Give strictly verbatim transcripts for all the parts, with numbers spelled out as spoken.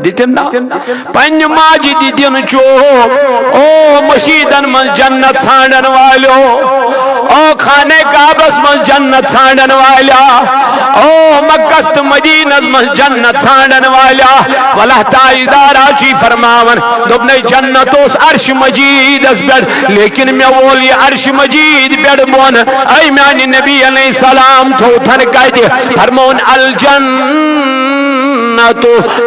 دِتِن نا؟ پننہِ ماجہِ دِتِن چوب۔ او مسجدن منٛز جنت ژھانڈن والیو، او خانہ کعبس منٛز جنت ژھانڈن والیا، او مکس تہٕ مدینس منٛز جنت ژھانڈن والیا، واللہ تاجدارا چھُے فرماوان، دوٚپنَے، جنت اوس عرش مجیدس پٮ۪ٹھ، لیکن مےٚ وول یہِ عرش مجید پٮ۪ٹھ بۄن۔ اے میانہِ نبی علیہ السلام، تھوتھن کتہِ؟ فرمون، الجنت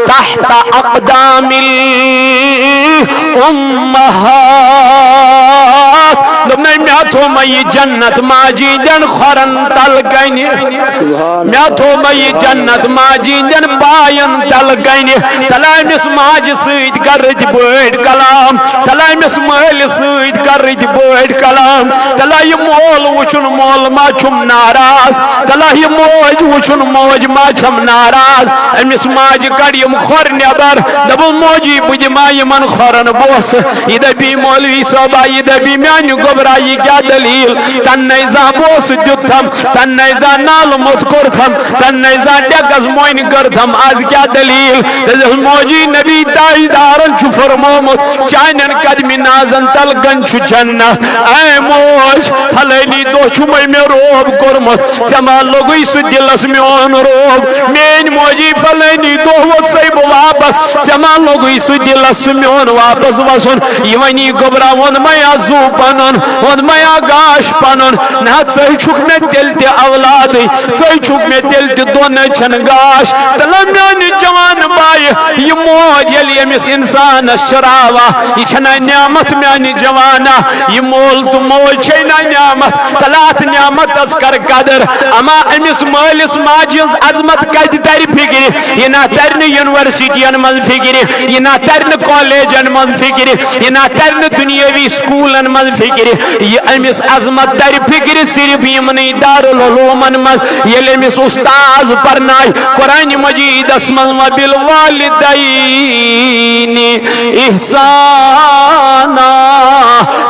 تحت اقدام الامہات۔ دوٚپمَے، مےٚ تھوٚومَے یہِ جنت ماجہِ ہِنٛدٮ۪ن کھۄرن تل کنہِ۔ سبحان مےٚ تھوٚومَے یہِ جنت ماجہِ ہِنٛدٮ۪ن پاین تل کنہِ۔ تلہ أمِس ماجہِ سۭتۍ کر رٕتۍ پٲٹھۍ کلام، تلہ أمِس مٲلِس سۭتۍ کر رٕتۍ پٲٹھۍ کلام، تلہ یہِ مول وٕچھُن، مول ما چھُم ناراض، تلہ یہِ موج وٕچھُن، موج ما چھم ناراض۔ أمِس ماجہِ کڑ یِم کھۄر نٮ۪بر، دپُن، موجی، بہٕ دِمہٕ ہا یِمن کھۄرن بوسہٕ۔ یہِ دپی، مولوی صٲبا، یہِ دپی، میانہِ گوٚبرا، یہِ کیٛاہ دٔلیٖل؟ تنہٕ زانٛہہ بوسہٕ دیُتتھم، تنہٕ زانٛہہ نالہٕ موٚت کوٚرتھم، تنہٕ زانٛہہ ڈیکس مۄنۍ کٔرتھم، از کیٛاہ دٔلیٖل؟ دٔپِس، موجی، نبی تاجدارن چھُ فرمومُت، چانٮ۪ن قدمِ نازن تل کن چھُ جنت۔ اے موج، فلٲنی دۄہ چھُ مےٚ مےٚ روب کوٚرمُت، ژےٚ ما لوٚگُے سُہ دِلس میون روب؟ میٲنۍ موجی، فلٲنی دۄہ ووٚتھسَے بہٕ واپس، ژےٚ ما لوٚگُے سُہ دِلس سُہ میون واپس وسُن؟ یہِ ونی گوٚبرا، ووٚن میا زُو پنُن، ووٚن میا گاش پنُن، نہ ژٕے چھُکھ مےٚ تیٚلہِ تہِ اولادٕے، ژٕے چھُکھ مےٚ تیٚلہِ تہِ دۄن أچھن گاش۔ تلہ میانہِ جوان بایہِ، یہِ موج ییٚلہِ ییٚمِس انسانس چراوا، یہِ چھنا نعمت میانہِ جوانا؟ یہِ مول تہٕ موج چھے نا نعمت؟ تلہ اتھ نعمتس کر قدر۔ اما أمِس مٲلِس ماجہِ ہٕنٛز عظمت کتہِ ترِ فکرِ؟ یہِ نہ ترِ نہٕ یونیورسٹین منٛز فکرِ، یہِ نہ ترِ نہٕ کالجن منٛز فکرِ، یہِ نہ ترِ نہٕ دُنیٲوی سکوٗلن منٛز فکرِ۔ یہِ أمِس عظمت ترِ فکرِ صرف یِمنٕے دارالعلومن منٛز، ییٚلہِ أمِس استاذ پرنایہِ قرآن مجیدس منٛز، وبالوالدین احسانا۔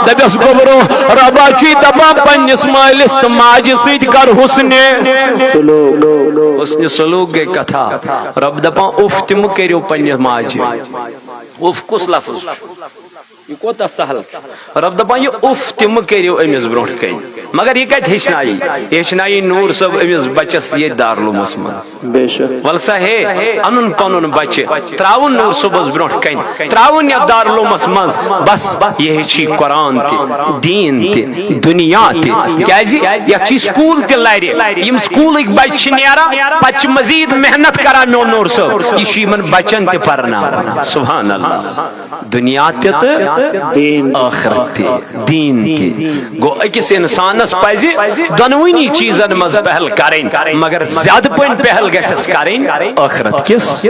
دپٮ۪س، گوٚبرو، رۄبا چھُے دپان، پننِس مٲلِس تہٕ ماجہِ سۭتۍ کر حسنِ سلوک۔ حسنِ سلوک گٔے کتھا۔ رۄب دپان، اُف تہِ مہٕ کٔرِو پننہِ ماجہِ۔ اُف کُس لفظ چھُ؟ یہِ کوتاہ سہل چھُ۔ رۄب دپان، یہِ اُف تہِ مہٕ کٔرِو أمِس برونٛٹھ کَنہِ۔ مگر یہِ کتہِ ہیٚچھنایہِ؟ یہِ ہیٚچھنایہِ نوٗر صٲب أمِس بچس ییٚتہِ دارالعلومس منٛز۔ بے شک۔ ول سا ہے، انُن پنُن بچہِ، تراوُن نوٗر صٲبس برونٛٹھ کَنہِ، تراوُن یتھ دارالعلومس منٛز۔ بس، یہِ ہیٚچھی قرآن تہِ، دیٖن تہِ، دُنیا تہِ۔ کیازِ؟ یتھ چھُ سکوٗل تہِ لرِ۔ یِم سکوٗلٕکۍ بچہِ چھِ نیران، پتہٕ چھِ مزید محنت کران میون نوٗر صٲب۔ یہِ چھُ یِمن بچن تہِ پرناوان۔ سبحان اللہ۔ دُنیا تہِ تہٕ دیٖن۔ ٲخرت تہِ، دیٖن تہِ۔ گوٚو، أکِس اِنسانَس پَزِ دۄنوٕنی چیٖزَن منٛز پہل کَرٕنۍ، مگر زیادٕ پٔہن پہل گژھٮ۪س کَرٕنۍ ٲخرت کِس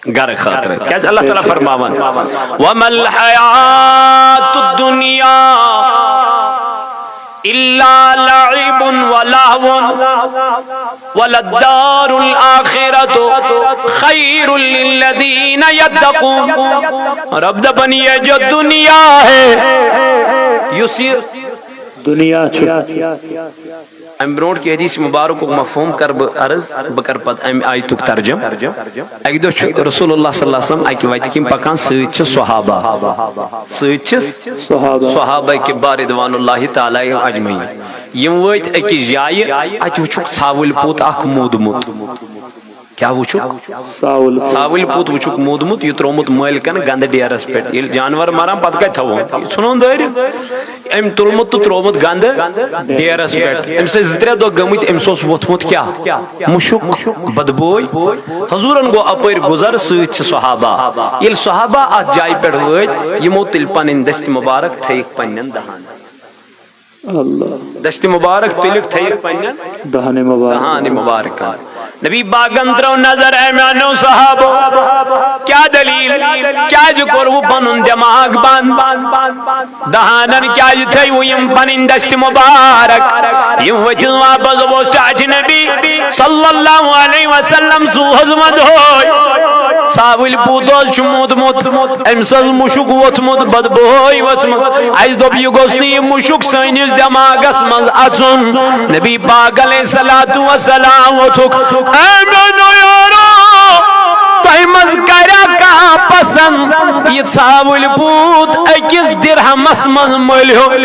گرٕ خٲطرٕ۔ کیٛازِ اللہ تعالیٰ فرماوان، "وما الحیات الدنیا الا لعب و لہو وللدار الآخرۃ خیر للذین یتقون۔" رب دپان، یہ جو دنیا ہے، یُس یہِ دنیا چھُ۔ امہِ برونٛٹھ کہِ حدیث مبارکُک مفہوم کرٕ بہٕ عرض، بہٕ کرٕ پتہٕ امہِ آیتُک ترجم۔ اکہِ دۄہ چھُ رسول اللہ صلی اللہ علیہ وسلم اکہِ وتہِ کِنۍ پکان، سۭتۍ چھِ صحابہ، سۭتۍ چھِس صحابہ۔ صحابہ کبار رضوان اللہ تعالیٰ اجمعین۔ یِم وٲتۍ أکِس جایہِ، اَتہِ وٕچھُکھ ژھاوٕلۍ پوٗت اکھ موٗدمُت۔ کیٛاہ وٕچھُکھ؟ ژھاوٕلۍ پوٗت۔ ژھاوٕلۍ پوٗت وٕچھُکھ موٗدمُت، یہِ ترٛوومُت مٲلکن گنٛدٕ ڈیرس پٮ۪ٹھ۔ ییٚلہِ جانور مران، پتہٕ کتہِ تھاوون؟ یہِ ژھُنون دٲرِتھ۔ أمۍ تُلمُت تہٕ ترٛوومُت گنٛدٕ ڈیرس پٮ۪ٹھ۔ أمِس ٲسۍ زٕ ترٛےٚ دۄہ گٔمٕتۍ، أمِس اوس ووٚتھمُت کیٛاہ؟ مُشُک، بدبوے۔ حضوٗرن گوٚو اپٲرۍ گُزر، سۭتۍ چھِ صحابہ۔ ییٚلہِ صحابہ اتھ جایہِ پٮ۪ٹھ وٲتۍ، یِمو تُلۍ پنٕنۍ دٔستۍ مبارک، تھٲیِکھ پننٮ۪ن دہن۔ اللہ۔ دستِ مبارک تُلِکھ تھٲیِکھ پننٮ۪ن دہانِ مبارک۔ دہانِ مبارکن۔ نبی پاکن ترٲو نظر، اے میانیو صحابو، کیٛاہ دلیل؟ کیٛازِ کوٚروٕ پنُن دٮ۪ماغ بنٛد؟ دہانن کیٛازِ تھٲیوٕ یِم پنٕنۍ دستِ مبارک؟ یِم ؤتھِس واپس، دوٚپُس، ٹاٹھہِ نبی صلی اللہ علیہ وسلم، سُہ حظ ونٛدہوے۔ ژھاوٕلۍ پوٗت اوس چھُ موٗدمُت، أمِس ٲس مُشُک ووٚتھمُت، بدبوہٲے ؤژھمٕژ۔ اَسہِ دوٚپ، یہِ گوٚژھ نہٕ یہِ مُشُک سٲنِس دٮ۪ماغس منٛز اَژُن۔ نبی پاک علیہ الصلوۃ والسلام ووٚتھُکھ، اے میٛانیو یارو، تۄہہِ منٛز کَرِ ژھاوٕلۍ پوٗت أکِس درہمس منٛز مٔلۍ ہیوٚن۔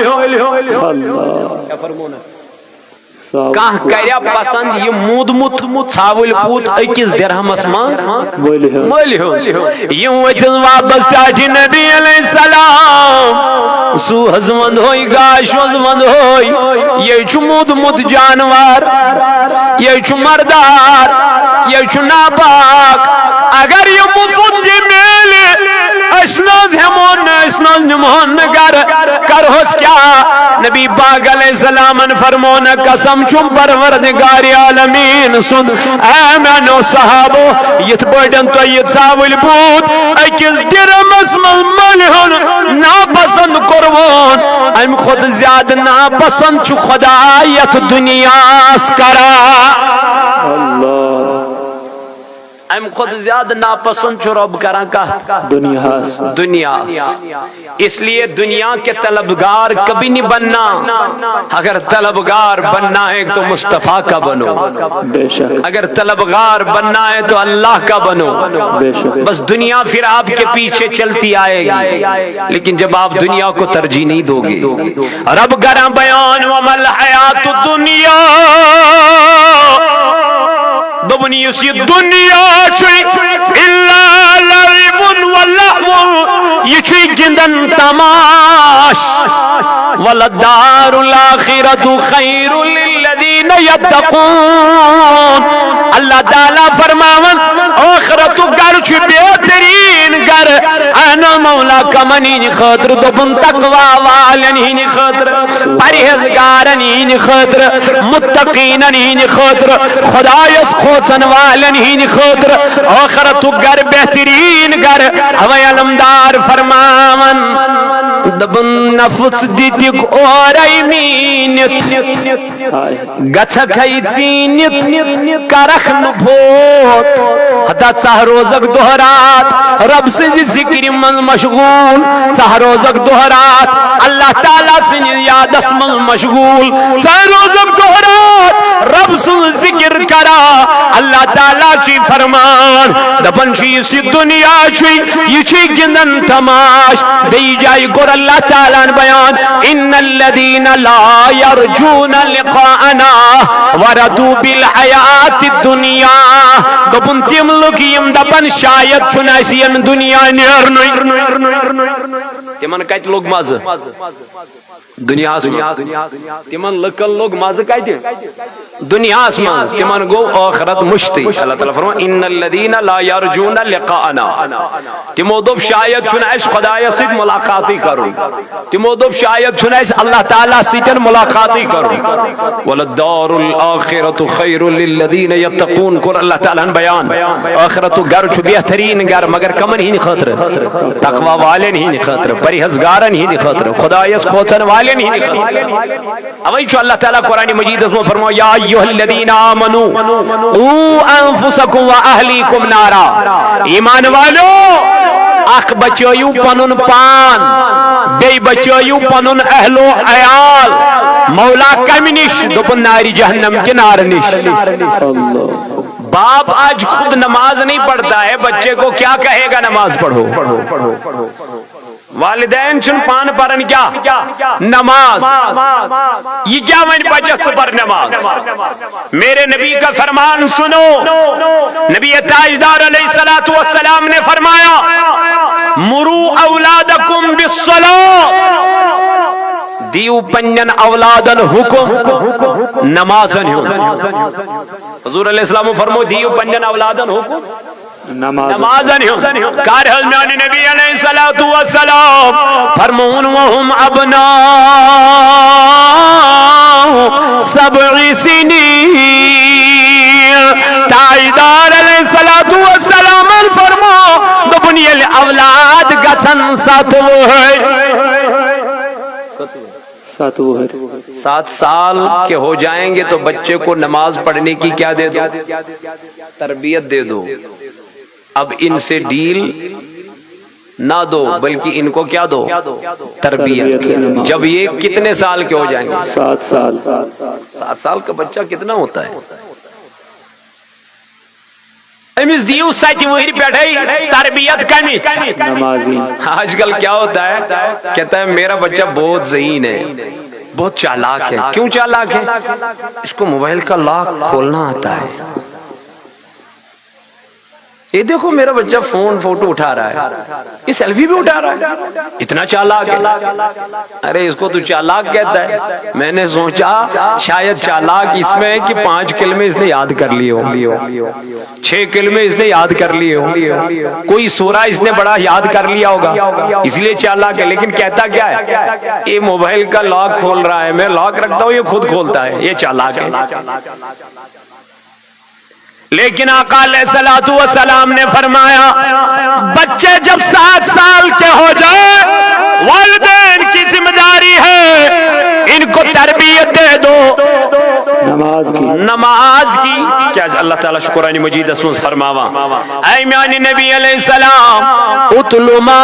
کانٛہہ کریا پسند یہِ موٗدمُت ژھاوٕلۍ پوٗت أکِس درہمس منٛز مٔلۍ ہیوٚن۔ مٔلۍ ہیوٚن۔ یِم ؤتھِس واپس ٹاٹھہِ نبی علیہ السلام۔ سُہ حظ ونٛدہوے، گاش حظ ونٛدہوے۔ یہِ چھُ موٗدمُت جانور، یہِ چھُ مردار، یہِ چھُ ناپاک۔ اگر یہِ مُفت تہِ میلہِ، أسۍ نہٕ حظ ہٮ۪مون نہٕ، أسۍ نہٕ حظ نِمہون نہٕ گرٕ، کرہوس کیٛاہ؟ نبی پاک علیہ السلامن فرموو نہٕ، قسم چھُم پروردگار عالمین سُنٛد، اے میانیو صحابو، یِتھ پٲٹھۍ تۄہہِ یہِ ژھاوٕلۍ پوٗت أکِس درہمس منٛز مٔلۍ ہیوٚن ناپسند کوٚروُن، امہِ کھۄتہٕ زیادٕ ناپسند چھُ خدا یتھ دُنیاہس کران۔ اللہ۔ امہِ کھۄتہٕ زیادٕ ناپسند چھُ رۄب کران کتھ؟ دُنیاہس۔ دُنیاہس۔ اس لیے دنیا کے طلبگار کبھی نہیں بننا۔ اگر طلبگار بننا ہے تو مصطفیٰ کا بنو۔ بے شک۔ اگر طلبگار بننا ہے تو اللہ کا بنو۔ بے شک۔ بس دنیا پھر آپ کے پیچھے چلتی آئے گی، لیکن جب آپ دنیا کو ترجیح نہیں دو گے۔ رب کران بیان، وما الحیات الدنیا، دوٚپُن، یُس یہِ دُنیا چھُ، الا لعب و لہو، یہِ چھُ گِنٛدن تماش۔ ولدار الاخرۃ خیر للذین یتقون۔ اللہ تعالیٰ فرماوان، ٲخرتُک گرٕ چھُ بہتریٖن گرٕ۔ اہن مولا کمن ہٕنٛدِ خٲطرٕ؟ دوٚپُن، تقوی والٮ۪ن ہٕنٛدِ خٲطرٕ، پرہیزگارن ہٕنٛدِ خٲطرٕ، متقینن ہٕنٛدِ خٲطرٕ، خدایس کھوژن والٮ۪ن ہٕنٛدِ خٲطرٕ۔ ٲخرتُک گرٕ بہتریٖن گرٕ۔ اوے علمدار فرماوان، دوٚپُن، نفس دِتِکھ اورے میٖنِتھ۔ گژھکھ ہے ژیٖنِتھ، کرکھ نہٕ پھوت۔ ہتا ژاہ روزکھ دۄہ رات رب سٕنٛزِ ذِکرِ منٛز مشغوٗل، ژاہ روزکھ دۄہ رات اللہ تعالیٰ سٕنٛدِس یادس منٛز مشغوٗل، ژاہ روزکھ دۄہ رات رب سُنٛد ذِکر کران۔ اللہ تعالیٰ چھُے فرمان، دپان چھُ، یُس یہِ دُنیا چھُے، یہِ چھُے گِنٛدان تماش۔ بیٚیہِ جایہِ کوٚر اللہ تعالیٰ ہن بیان، ان الذین لا یرجون لقاءنا ورضوا بالحیات الدنیا۔ دوٚپُن، تِم لُکھ یِم دپان، شاید چھُنہٕ اَسہِ ییٚمہِ دُنیا نیرنُے۔ تِمن کتہِ لوٚگ مزٕ؟ دُنیاہس منٛز۔ تِمن لُکن لوٚگ مزٕ کتہِ؟ دُنیاہس منٛز۔ تِمن گوٚو ٲخرت مٔشتٕے۔ اللہ تعالیٰ فرمان، ان الذین لا یرجون لقاءنا۔ تِمو دوٚپ، شاید چھُنہٕ اَسہِ خۄدایس سۭتۍ مُلاقاتٕے کرُن۔ تِمو دوٚپ، شاید چھُنہٕ اَسہِ اللہ تعالیٰ سۭتۍ مُلاقاتٕے کرُن۔ ولدار الآخرۃ خیر للذین یتقون۔ کوٚر اللہ تعالیٰ ہن بیان، ٲخرتُک گرٕ چھُ بہتریٖن گرٕ، مگر کمن ہٕنٛدِ خٲطرٕ؟ تقوی والٮ۪ن ہٕنٛدِ خٲطرٕ، پرہیزگارن ہٕنٛدِ خٲطرٕ، خدایس کھوژن والٮ۪ن ہٕنٛدِ خٲطرٕ۔ اوے چھُ اللہ تعالیٰ قرآن مجیدس منٛز فرماوان، یا ایھا الذین آمنوا قوا انفسکم و اہلیکم نارا۔ ایمان والو، اکھ بچٲیِو پنُن پان، بیٚیہِ بچٲیِو پنُن اہل و عیال۔ مولا کمہِ نِش؟ دوٚپُن، نارِ جہنم کہِ نارٕ نِش۔ باپ آج خود نماز نہیں پڑھتا ہے، بچے کو کیا کہے گا نماز پڑھو؟ والدین چھن پان پرن کیا؟ نماز۔ یہ کیا ون بچہ ژٕ پر نماز؟ میرے نبی کا فرمان سنو۔ نبی تاجدار علیہ الصلوۃ والسلام نے فرمایا، مرو اولادکم بالصلاۃ۔ دیو پنن اولادن حکم نمازن ہُنٛد۔ حضور علیہ السلام فرمو، دیو پنن اولادن حکم نماز۔ نمازن ہُنٛد۔ کر حض میانہِ نبی علیہ الصلوۃ والسلام فرمون، وهم ابناء سبع سنین۔ تاجدار علیہ الصلوۃ والسلام فرمو، دوٚپُن، ییٚلہِ اولاد گژھن ستھ وُہٕرۍ۔ ستھ وُہٕرۍ۔ سات سال کے ہو جائیں گے تو بچے کو نماز پڑھنے کی کیا دے دو؟ تربیت دے دو۔ اب ان سے ڈیل نہ دو، بلکہ ان کو کیا دو؟ تربیت۔ تربیت نماز۔ جب یہ کتنے سال کے ہو جائیں گے؟ سات سال۔ سات سال کا بچہ کتنا ہوتا ہے؟ أمِس دِیِو ستہِ وٕہٕرۍ پٮ۪ٹھَے تربیت کَمِچ؟ نمازی۔ آج کل کیا ہوتا ہے، کہتا ہے میرا بچہ بہت ذہین ہے، بہت چالاک ہے۔ کیوں چالاک ہے؟ اس کو موبائل کا لاک کھولنا آتا ہے۔ یہ دیکھو میرا بچہ فون فوٹو اٹھا رہا ہے، یہ سیلفی بھی اٹھا رہا ہے، اتنا چالاک ہے۔ ارے اس کو تو چالاک کہتا ہے۔ میں نے سوچا شاید چالاک اس میں ہے کہ پانچ کلمے اس نے یاد کر لیے ہوں، چھ کلمے اس نے یاد کر لیے ہوں، کوئی سورہ اس نے بڑا یاد کر لیا ہوگا، اس لیے چالاک ہے۔ لیکن کہتا کیا ہے؟ یہ موبائل کا لاک کھول رہا ہے، میں لاک رکھتا ہوں، یہ خود کھولتا ہے، یہ چالاک ہے۔ لیکن آقا علیہ الصلوۃ والسلام نے فرمایا، بچے جب سات سال کے ہو جائے، والدین کی ذمہ داری ہے، ان کو تربیت دے دو۔ نماز کی۔ نماز کی۔ کیا اللہ تعالیٰ قرآن مجید اسمز فرماوا، اے میانہِ نبی علیہ السلام، اتل ما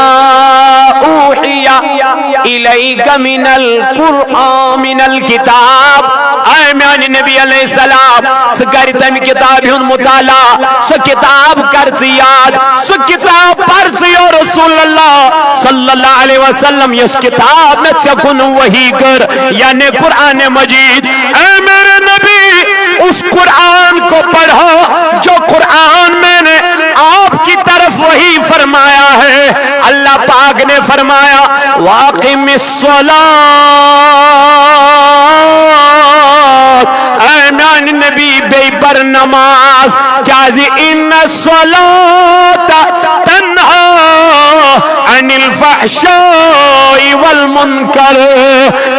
اوحی الیک من القرآن، من الکتاب۔ اے میانہِ نبی علیہ السلام، ژٕ کر تمہِ کتابہِ ہُنٛد مطالعہ، سۄ کتاب کر ژٕ یاد، سۄ کتاب پر ژٕ، یا رسول اللہ صلی اللہ علیہ وسلم، یۄس کتاب مےٚ ژےٚ کُن وحی کٔر، یعنی قرآن مجید۔ اے میرے نبی، اس قرآن کو پڑھو جو قرآن میں نے آپ کی طرف وحی فرمایا ہے۔ اللہ پاک نے فرمایا، واقم الصلاۃ، اے میانہِ نبی، بیٚیہِ پر نماز، کیازِ ان الصلاۃ تنہا عن الفحشاء والمنکر۔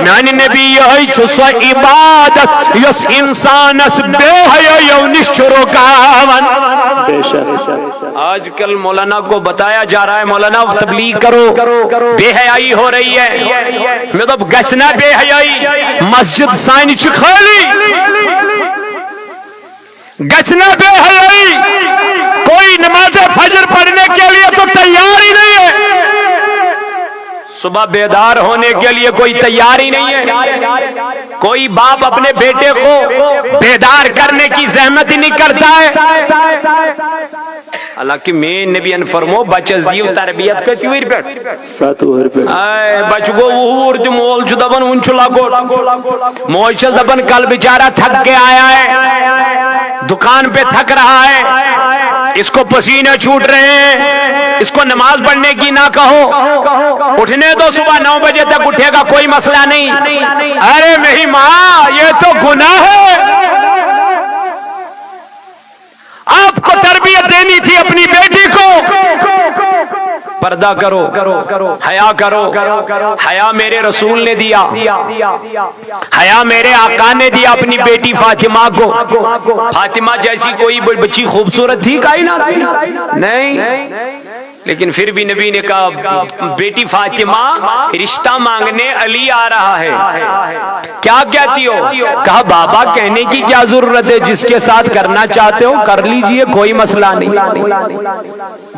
میانہِ نبی، یہے چھُ سۄ عبادت یۄس انسانس بے حیٲیو نِش چھُ رُکاوان۔ بے شک۔ آج کل مولانا کو بتایا جا رہا ہے، مولانا تبلیغ کرو، بے حیائی ہو رہی ہے۔ مےٚ دوٚپ، گژھِ نا بے حیائی؟ مسجد سانہِ چھِ خٲلی۔ گژھِ نا بے حیائی؟ کوئی نماز فجر پڑھنے کے لیے تو تیار ہی نہیں ہے، صبح بیدار ہونے کے لیے کوئی تیار ہی نہیں ہے۔ کوئی باپ اپنے بیٹے کو بیدار کرنے کی زحمت ہی نہیں کرتا ہے۔ حالانکہ میٲنۍ نبی یَن فرمو، بچس دِیِو تربیت کٔژِ وٕہٕرۍ پٮ۪ٹھ؟ ستھ وُہٕرۍ پٮ۪ٹھ۔ اے، بچہٕ گوٚو وُہُر تہٕ مول چھُ دپان وُنہِ چھُ لۄکُٹ۔ موج چھس دپان کل بیچارہ تھک کے آیا ہے، دکان پہ تھک رہا ہے، اس کو پسینے چھوٹ رہے ہیں، اس کو نماز پڑھنے کی نہ کہو۔ اٹھنے دو، صبح نو بجے تک اٹھے گا، کوئی مسئلہ نہیں۔ ارے میری ماں، یہ تو گناہ ہے۔ آپ کو تربیت دینی تھی اپنی بیٹی کو۔ پردہ کرو، حیا کرو۔ حیا میرے رسول نے دیا، حیا میرے آقا نے دیا اپنی بیٹی فاطمہ کو۔ فاطمہ جیسی کوئی ب-، بچی خوبصورت تھی کائنات میں؟ نہیں۔ لیکن پھر بھی نبی نے کہا، بیٹی فاطمہ، رشتہ مانگنے علی آ رہا ہے، کیا کہتی ہو؟ کہا، بابا، کہنے کی کیا ضرورت ہے، جس کے ساتھ کرنا چاہتے ہو کر لیجئے، کوئی مسئلہ نہیں۔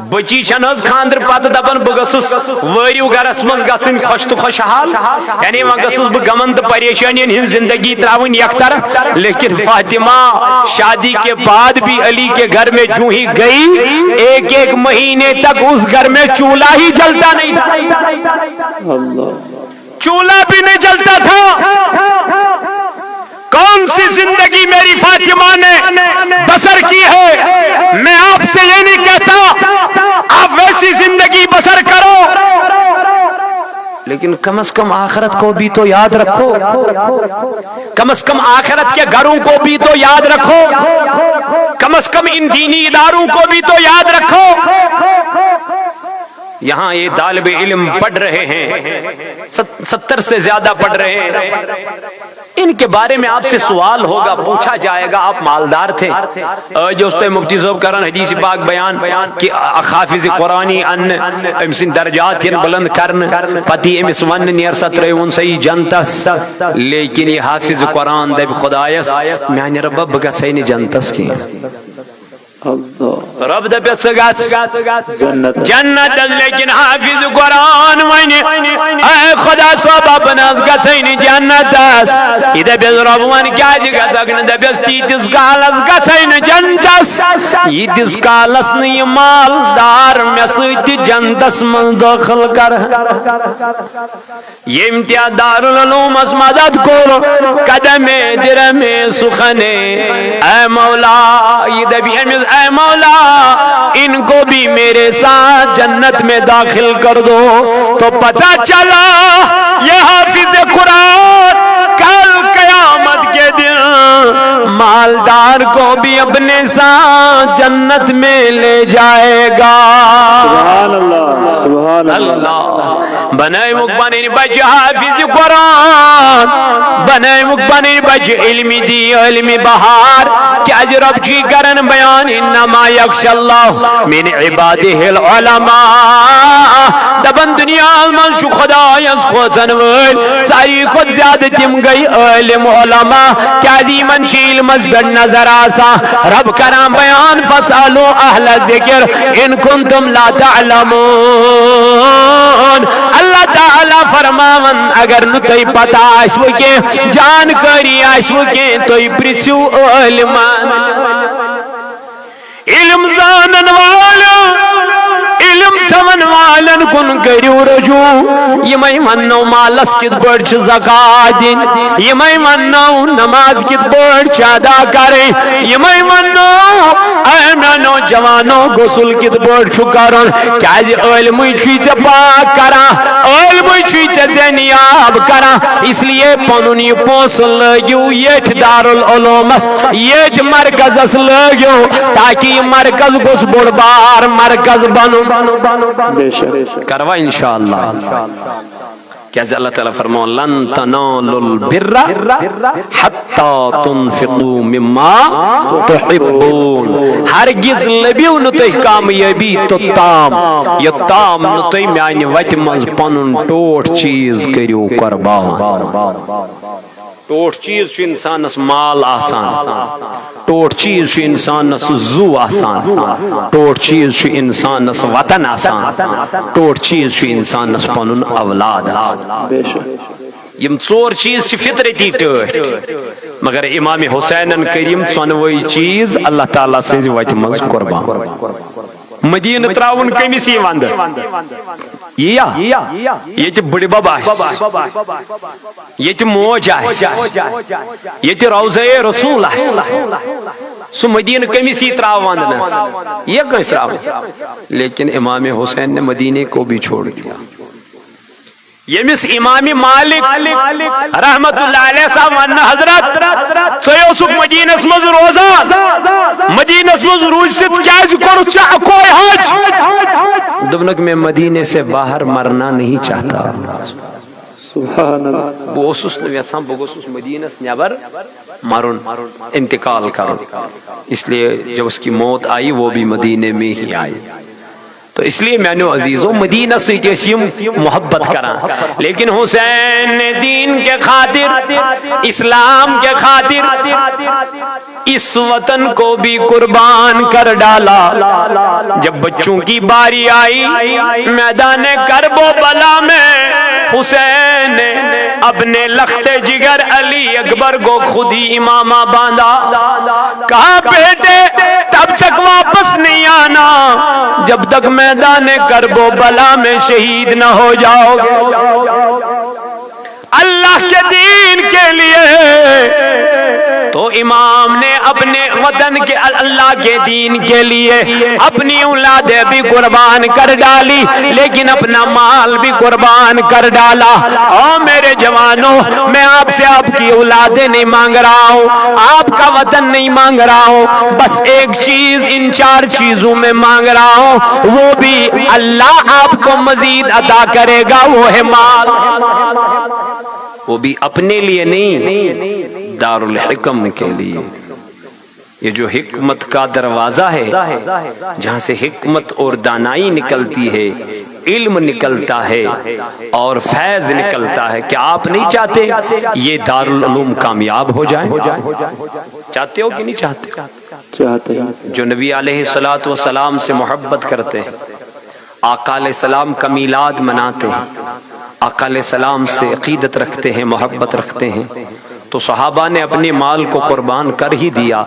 بچی چھن حظ خاندر پتہ دپان، بہٕ گٔژھٕس وٲرِو گرس منٛز گژھٕنۍ خۄش تہٕ خۄشحال، یعنی وۄنۍ گٔژھٕس بہٕ غمن تہٕ پریشٲنین ہٕنٛز زندگی ترٛاوٕنۍ یکطرف۔ لیکن فاطمہ شادی کے بعد بھی علی کے گھر میں جوں ہی گئی، ایک ایک مہینے تک اس گھر میں چولہا ہی جلتا نہیں تھا۔ اللہ۔ چولہا بھی نہیں جلتا تھا۔ کون سی زندگی میری فاطمہ نے بسر کی ہے؟ میں آپ سے یہ نہیں کہتا آپ ویسی زندگی بسر کرو، لیکن کم از کم آخرت کو بھی تو یاد رکھو، کم از کم آخرت کے گھروں کو بھی تو یاد رکھو، کم از کم ان دینی اداروں کو بھی تو یاد رکھو۔ یہاں یہ طالب علم پڑھ رہے ہیں، ست-، ستر سے زیادہ پڑھ رہے ہیں، ان کے بارے میں آپ سے سوال ہوگا، پوچھا جائے گا، آپ مالدار تھے۔ آج دوستو مفتی صٲب کران حدیث پاک بیان کہ اکھ حافظ قرآنی ان، أمۍ سٕنٛدۍ درجات یِن بلند کرنہٕ، پتہٕ یی أمِس وننہٕ، نیر سا ترٛٲیوُن سا یہِ جنتس۔ لیکن یہِ حافظ قرآن دپہِ خدایس، میانہِ رۄبہ، بہٕ گژھے نہٕ جنتس کینٛہہ۔ اللہ۔ رب دپس ژٕ گژھ جنت۔ جنتس، لیکن حافظ قرآن ونہِ، اے خدا صٲبا، بہٕ نہ حظ گژھے نہٕ جنتس۔ یہِ دپس رب، وۄنۍ کیازِ گژھکھ نہٕ؟ دپس تیٖتِس کالس گژھے نہٕ جنتس، ییٖتِس کالس نہٕ یہِ مالدار مےٚ سۭتۍ تہِ جنتس منٛز دٲخل کرٕ۔ ییٚمۍ تہِ اَتھ دارالعلومس مدد کوٚر، قدم درہم سخن، اے مولا، یہِ دپہِ أمِس، اے مولا، ان کو بھی میرے ساتھ جنت میں داخل کر دو۔ تو پتہ چلا، یہ حافظ قرآن کل قیامت کے دن مالدار کو بھی اپنے ساتھ جنت میں لے جائے گا۔ سبحان اللہ، سبحان اللہ۔ اللہ۔ بنٲیمُکھ پنٕنۍ بچہِ حافظ قرآن، بنٲیمُکھ پنٕنۍ بچہِ علم دی، علم بہار۔ کیازِ رب چھُے کران بیان، انما یخشی اللہ من عبادہ العلماء۔ دپان دنیاہس منٛز چھُ خدایس کھوژن وٲلۍ ساروی کھۄتہٕ زیادٕ تِم گٔے عٲلم علماء، کیازِ یِمن چھِ علمس پٮ۪ٹھ نظر آسان۔ رب کران بیان، فاسألوا اہل الذکر ان کنتم لا تعلمون۔ اللہ تعالیٰ فرماوان، اگر نہٕ تۄہہِ پتہ آسِوٕ کینٛہہ، جانکٲری آسِوٕ کینٛہہ، تُہۍ پرژھِو عٲلمن۔ علم زانن والٮ۪و، علم تھاون والٮ۪ن کُن کٔرِو رجوع۔ یِمے وننو مالس کِتھ پٲٹھۍ چھِ زکوٰۃ دِنۍ، یِمے وننو نماز کِتھ پٲٹھۍ چھِ ادا کرٕنۍ، یِمے وننو، اے میانو جوانو، غسل کِتھ پٲٹھۍ چھُ کرُن۔ کیازِ عٲلمٕے چھُے ژےٚ پاک کران، عٲلمٕے چھُے ژےٚ زینیاب کران۔ اس لیے پنُن یہِ پونسہٕ لٲگِو ییٚتھۍ دارالعلومس، ییٚتھۍ مرکزس لٲگِو، تاکہ یہِ مرکز گوٚژھ بوٚڑ بار مرکز بنُن۔ بے شک۔ کروا انشاءاللہ۔ کیازِ اللہ تعالیٰ فرماوان، لن تنالوا البر حتى تنفقوا مما تحبون۔ ہرگز لبِو نہٕ تُہۍ کامیٲبی توٚتام، یوٚتام نہٕ تُہۍ میانہِ وتہِ منٛز پنُن ٹوٹھ چیٖز کٔرِو قربان۔ ٹوٹھ چیٖز چھُ انسانس مال آسان، ٹوٹھ چیٖز چھُ انسانس زُو آسان، ٹوٹھ چیٖز چھُ انسانس وطن آسان، ٹوٹھ چیٖز چھُ انسانس پنُن اولاد آسان۔ بے شک۔ یِم ژور چیٖز چھِ فطرتی ٹٲٹھۍ، مگر امام حسینن کٔرۍ یِم ژۄنوَے چیٖز اللہ تعالیٰ سٕنٛزِ وتہِ منٛز قربان۔ مدینہ تراون کمس یی وندٕ؟ یی یا؟ ییٚتہِ بٕڈِ بب آسہِ، ییٚتہِ موج آسہِ، ییٚتہِ روضہ رسول آسہِ، سُہ مدینہ کمس یی تراو وندنس؟ یہِ کٲنٛسہِ تراو؟ لیکن امام حسین نے مدینے کو بھی چھوڑ دیا۔ ییٚمِس امام مالک رحمت اللہ علیہ صاحب وننہٕ، حضرت، ژٕ اوسُکھ مدینس منٛز روزان، مدینس منٛز روٗزِتھ کیازِ کوٚرُتھ ژےٚ اکوے حج؟ دوٚپنکھ، میں مدینے سے باہر مرنا نہیں چاہتا۔ سبحان اللہ۔ بہٕ اوسُس نہٕ یژھان، بہٕ گوٚژھُس مدینس نٮ۪بر مرُن، انتقال کرُن۔ اس لیے جب اس کی موت آئی، وہ بھی مدینے میں ہی آئی۔ تو اس لیے میانو عزیزو، مدینہ سۭتۍ ٲسۍ یِم محبت کران، لیکن حسین نے دین کے خاطر، اسلام کے خاطر اس وطن کو بھی قربان کر ڈالا۔ جب بچوں کی باری آئی، میدان کرب و بلا میں حسین نے اپنے لخت جگر علی اکبر کو خود ہی امامہ باندھا۔ کہا، بیٹے، تب تک واپس نہیں آنا جب تک میدان کرب و بلا میں شہید نہ ہو جاؤ گے۔ اللہ کے دین کے لیے تو امام نے اپنے وطن کے، اللہ کے دین کے لیے اپنی اولادیں بھی قربان کر ڈالی، لیکن اپنا مال بھی قربان کر ڈالا۔ او میرے جوانوں، میں آپ سے آپ کی اولادیں نہیں مانگ رہا ہوں، آپ کا وطن نہیں مانگ رہا ہوں، بس ایک چیز ان چار چیزوں میں مانگ رہا ہوں، وہ بھی اللہ آپ کو مزید عطا کرے گا، وہ ہے مال۔ وہ بھی اپنے لیے نہیں، دارالحکم کے لیے۔ یہ جو حکمت کا دروازہ ہے، جہاں سے حکمت اور دانائی نکلتی ہے، علم نکلتا ہے اور فیض نکلتا ہے۔ کیا آپ نہیں چاہتے یہ دارالعلوم کامیاب ہو جائے؟ چاہتے ہو کہ نہیں چاہتے؟ چاہتے ہیں۔ جو نبی علیہ الصلوۃ والسلام سے محبت کرتے ہیں، آقا علیہ السلام کا میلاد مناتے ہیں، آقا علیہ السلام سے عقیدت رکھتے ہیں، محبت رکھتے ہیں، تو صحابہ نے اپنے مال کو قربان کر ہی دیا،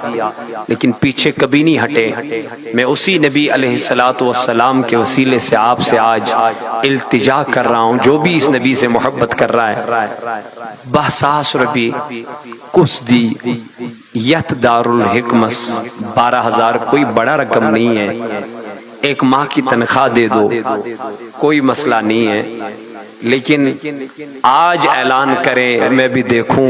لیکن پیچھے کبھی نہیں ہٹے۔ میں اسی نبی علیہ الصلوۃ والسلام کے وسیلے سے آپ سے آج التجا کر رہا ہوں، جو بھی اس نبی سے محبت کر رہا ہے، بہساس رۄپیہِ کُس دی یتھ دارالحکمس؟ بارہ ہزار کوئی بڑا رقم نہیں ہے، ایک ماہ کی تنخواہ دے دو، کوئی مسئلہ نہیں ہے، لیکن آج اعلان کریں، میں بھی دیکھوں۔